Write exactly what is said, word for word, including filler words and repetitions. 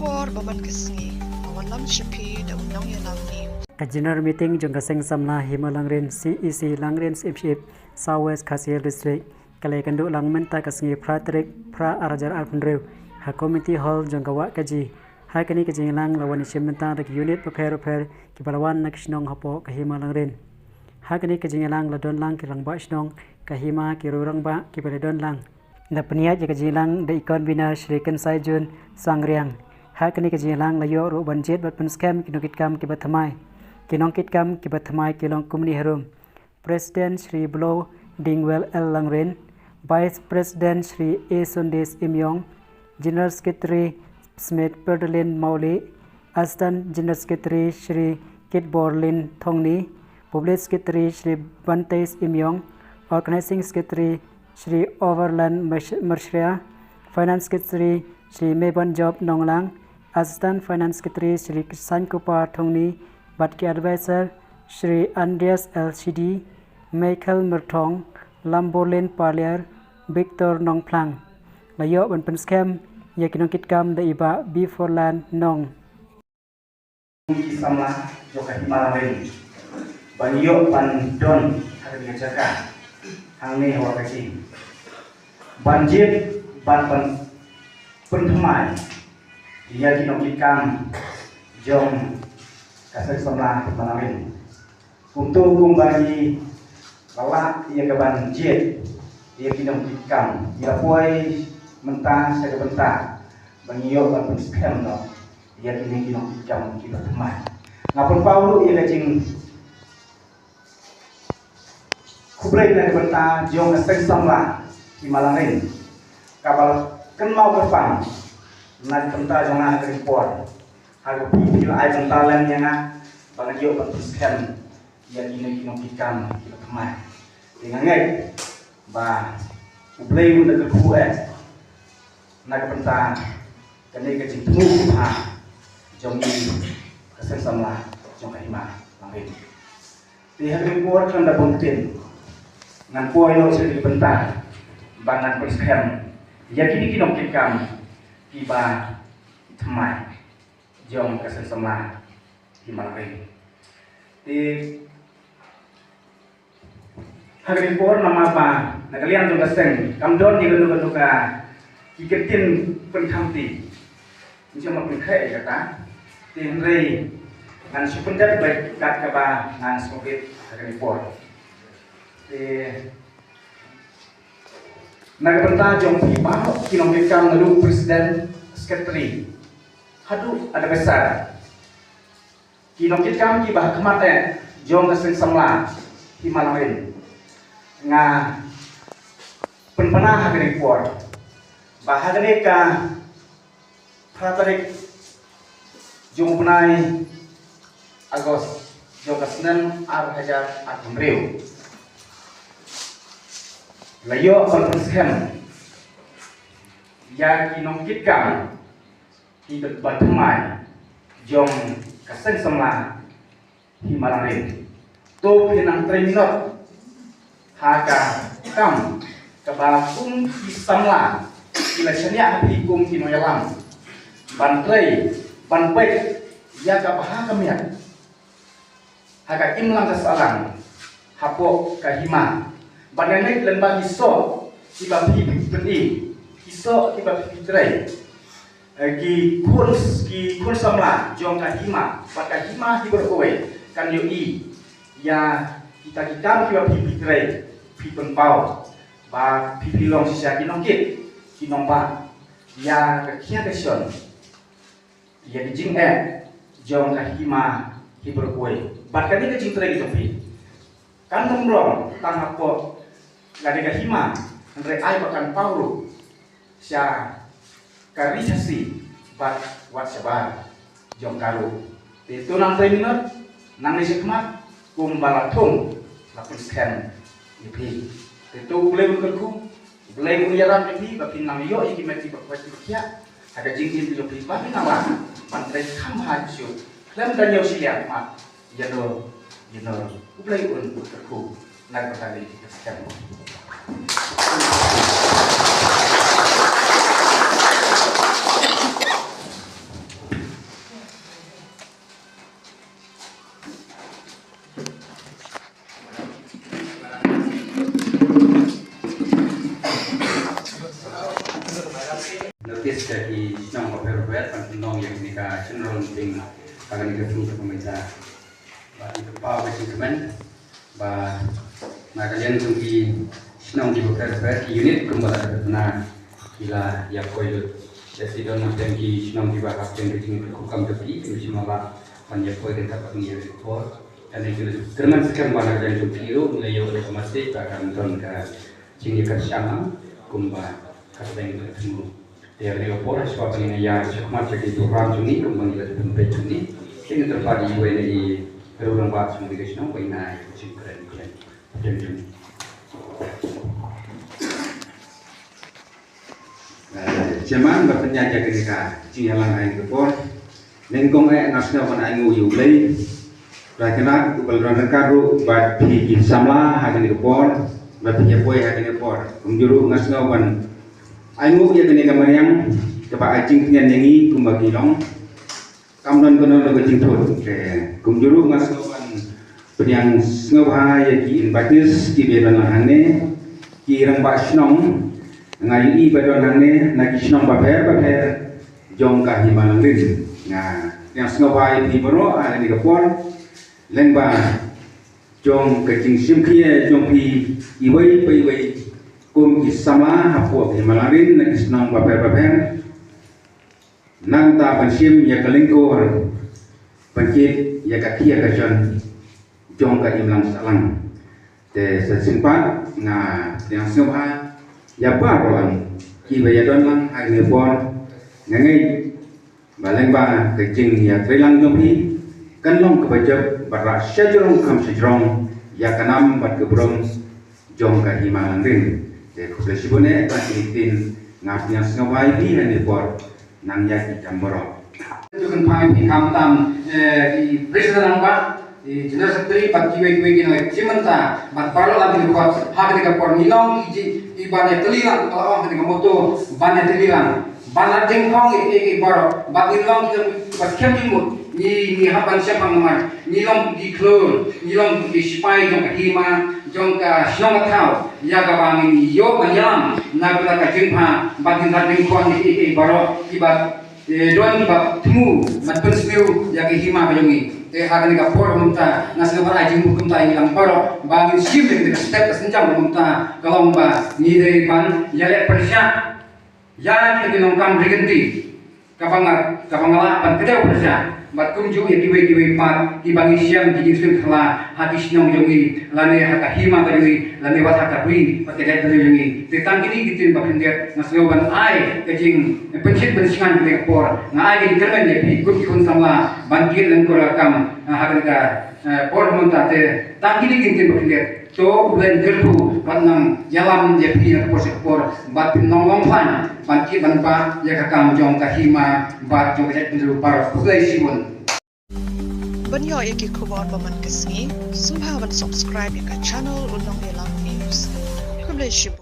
Por ba man ka sngi, ka wallam sha phi da u nongïalam ni. Ka General Meeting jong ka Seng Samla Hima Langrin, C E C Langrin Sipship, South West Khasi Hills District, ka la ïakynduh lang mynta ka sngi phra tarik phra ar hajar arphew hynriew ha Community Hall jong ka Wah Kaji. Ha kane ka jingïalang la wan ïashim bynta da ki unit bapher bapher kiba la wan na ki shnong hapoh ka Hima Langrin. Ha kane ka jingïalang la don lang ki rangbah shnong ka Hima, ki rangbah kiba la don lang. Da pynïaid ïa ka jingïalang da i convener Shri Kynsaijun Sangriang. Ha kane ka jingïalang la ïoh ruh ban jied bad pynskhem ki nongkitkam kiba thymmai. Ki nongkitkam kiba thymmai ki long kumne harum: President Shri Blow Dingwell L Langrin, Vice President Shri A Sundes Imyong, General Secretary Smith Perdalin Mauli, Assistant General Secretary Shri Kitborlin Thongni, Public Secretary Shri Bantes Imyong, Organizing Secretary Shri Overland Mershria, Finance Secretary Shri Meban Job Nonglang, Assistant Finance Secretary Shri Sankupar Thongni, bad ki advisor Shri Andreas L Shidi, Michael Myrthong, Lamborlin Paliar, Victor Nongphlang. La ïoh ban pynskhem ïa ki nongkitkam da i Bah Biforlan Nong. Ki samla jong ka Hima Langrin ban ïoh ban don ha ka jaka hangne ha Wah Kaji ban jied bad ban pynthymmai ïa ki nongkitkam jong ka Seng Samla Hima Langrin. Kumto kumba ngi la lah ïa ka ban jied ïa ki nongkitkam, ngi la poi mynta sha ka bynta ba ngi ïoh ban pynskhem noh ïa kine ki nongkitkam kiba thymmai. Nga pynpaw ruh ïa ka jingkhublei na ka bynta jong ka Seng Samla Hima Langrin kaba la kynmaw kyrpang na ka bynta jong nga ha kane ka por. Ha kaba phi, phi la ai bynta lem ïa nga ba ngan ïoh ban pynskhem ïa kine ki nongkitkam kiba thymmai. Te nga ngeit ba U Blei un da kyrkhu eh na ka bynta kane ka jingthmu bha jong ngi, ka Seng Samla jong ka Hima Langrin. Te ha kane ka por khlem da bun ktien, ngan poi noh sha kane ka bynta ba ngan pynskhem ïa kine ki nongkitkam kiba thymmai jong ka Seng Samla Hima Langrin. Te ha kane ka por namar ba na ka liang jong ka seng kam don ïa kano kano ka ki ktien pynkhamti, ngi shu ma pynkhreh ïa kata. Te hynrei ngan shu pyndep beit kat kaba ngan sngewbit ha kane ka por. Te na ka bynta jong phi baroh ki nongkitkam, naduh president, secretary haduh advisor, ki nongkitkam kiba ha khmat eh jong ka Seng Samla Hima Langrin, nga pynpaw ha kane ka por ba ha kane ka phra tarik jong u bnai August jong ka snem ar hajar arphew hynriew, la ïoh ban pynskhem ïa ki nongkitkam kiba thymmai jong ka Seng Samla Hima Langrin. To phin nang trei minot ha ka kam kaba kum ki samla ki la shaniah ha phi kum ki nongïalam ban trei ban peit ïa ka bha ka miat ha ka imlang ka sahlang hapoh ka hima. Ban ngeit lem ba ki soh kiba phi pyn-i, ki soh kiba phi trei, eh, ki khun, ki khun samla jong ka hima bad ka hima hi baroh kawei kan ïohi ïa kita ki kam kiba phi phi trei, phi pynpaw ba phi phi long shisha ki nongkit ki nongbah ïa ka khia ka shon, ïa ka jingeh jong ka hima hi baroh kawei. Bad kane ka jingtrei ka jong phi kan ym long tang hapoh lade ka hima, hynrei ai ba kan paw ruh sha ka ri Khasi bad wat shabar jong ka ruh. Te to nang trei minot, nang leit shakhmat kumba la thung la pynskhem ïa phi. Te to U Blei un kyrkhu, U Blei un ïarap ïa phi ba phin nang ïoh ïa ki met kiba koit kiba khiah ha ka jingim ka jong phi, ba phin nang lah ban trei kham bha shuh khlem da ñiew shiliang khmat. Ïa no, ïa no, U Blei un kyrkhu na ka bynta ka jingim. Kis ka ki shnong bapher bapher, ban pynlong ïa kane ka general meeting ha kane ka sngi kaba mynta. Ba ngi kyrpad ka jingkmen ba na ka liang jong ki shnong kiba pher bapher, ki unit kumba la dep na ki la ïa poi lut. Te ki don na ki shnong kiba hap jong ki jingkyrkhu kam jong ki, kim shym la ban ïa poi ryngkat bad ngi ha kane ka por. Kane ki la kyrmen skhem ba na ka liang jong ki ruh ngi la ïoh da ka message ba kan don ka jingïakynshah lang kumba ka seng ka thmu. Te ïa kane ka por, shuwa ban ïa shakmat ïa ki program jong ngi, kumba ngi la pynpeit jong ngi, te ngi kyrpad ïa iwei na i rangbah jong ngi ka shnong ba in ai ka jingkren kren jong ngi. Eh, Chairman, ba pynïaid ïa kane ka jingïalang ha kane ka por. Nyngkong eh nga sngew ban ainguh ïa U Blei. Ba kane uba la don ryngkat ruh bad phi ki samla ha kane ka por, ba phi ïa poi ha kane ka por. Kumjuh ruh nga sngew ban ainguh ïa kane ka mariang kaba ai jingkñia ïa ngi kumba ki long. Kam don kano kano ka jingthut. Te kumjuh ruh nga sngew ban pdiang sngewbha ïa ki invitees kiba don lang hangne, ki rangbah shnong, nga ïohi ba don hangne na ki shnong bapher bapher jong ka Hima Langrin. Nga pdiang sngewbha ïa phi baroh ha kane ka por. Lyngba jong ka jingshim khia jong phi iwei pa iwei kum ki samla hapoh ka Hima Langrin na ki shnong bapher bapher. Nangta ban shim ïa ka lyngkor, ban kit ïa ka khia ka jan jong ka imlang sahlang. Te sa shisien pat nga pdiang sngewbha ïa baroh lang kiba ïa don lang ha kane ka por. Nga ngeit ba lyngba ka jingïatreilang jong phi kan long kaba jop bad rah shajrong kham shajrong ïa ka nam bad ka burom jong ka Hima Langrin. Te khublei shibun eh, ka ktien nga pdiang sngewbha ïa phi ha kane ka por. Nang ïa ki kam baroh. Ju kynphai phi khamtam, eh, i president rangbah, i general secretary bad kiwei kiwei ki nongïalam mynta bad baroh lang ki dkhot ha kane ka por. Ngi long ki ji, ki ban ïatylli lang, ka la ong ha kane ka motto ban ïatylli lang. Ban ïa dengkhong ïa ki, ïa ki baroh bad ngi long kiba skhem jingmut. Ngi, ngi hap ban shemphang namar ngi long ki khlur, ngi long ki sipai jong ka hima, jong ka shnong ka thaw, ïa kaba ngin ïoh ban ïalam na ka bynta ka jingbha bad ngin ïa dengkhong ïa ki, ïa ki baroh kiba, eh, don kiba thmu ban pynsniew ïa ka hima ka jong ngi. Te ha kane ka por mynta nga sngewbha ai jingmut kumta ïa ngi lang baroh ba ngin shim ïa kane ka step ka sienjam mynta, ka long ba ngi dei ban ïaleh pyrshah ïa kine ki nongkam ri kynti kaba nga, kaba nga lah ban kdew pyrshah bad kumjuh ïa kiwei kiwei pat kiba ngi shem ki jingsngewthuh ha ki shnong jong ngi lane ha ka hima ka jong ngi lane wat ha ka ri bad ka jaitbynriew jong ngi. Te tang kine ki ktien ba khyndiat nga sngew ban ai ka jingpynshit pynsngew kane ka por. Nga ai ka jingkyrmen ïa phi kum ki khun samla ban kit lyngkor ka kam ha kane ka, eh, por mynta. Te tang kine ki ktien ba khyndiat. To U Blei un kyrkhu bad nang ïalam ïa phi na ka por sha ka por bad phin long long phan ban kit ban bah ïa ka kam jong ka hima bad jong ka jaitbynriew baroh. Khublei shibun. Ban ïoh ïa ki khubor ba man ka sngi, sngewbha ban subscribe ïa ka channel U Nongïalam News. Khublei shibun.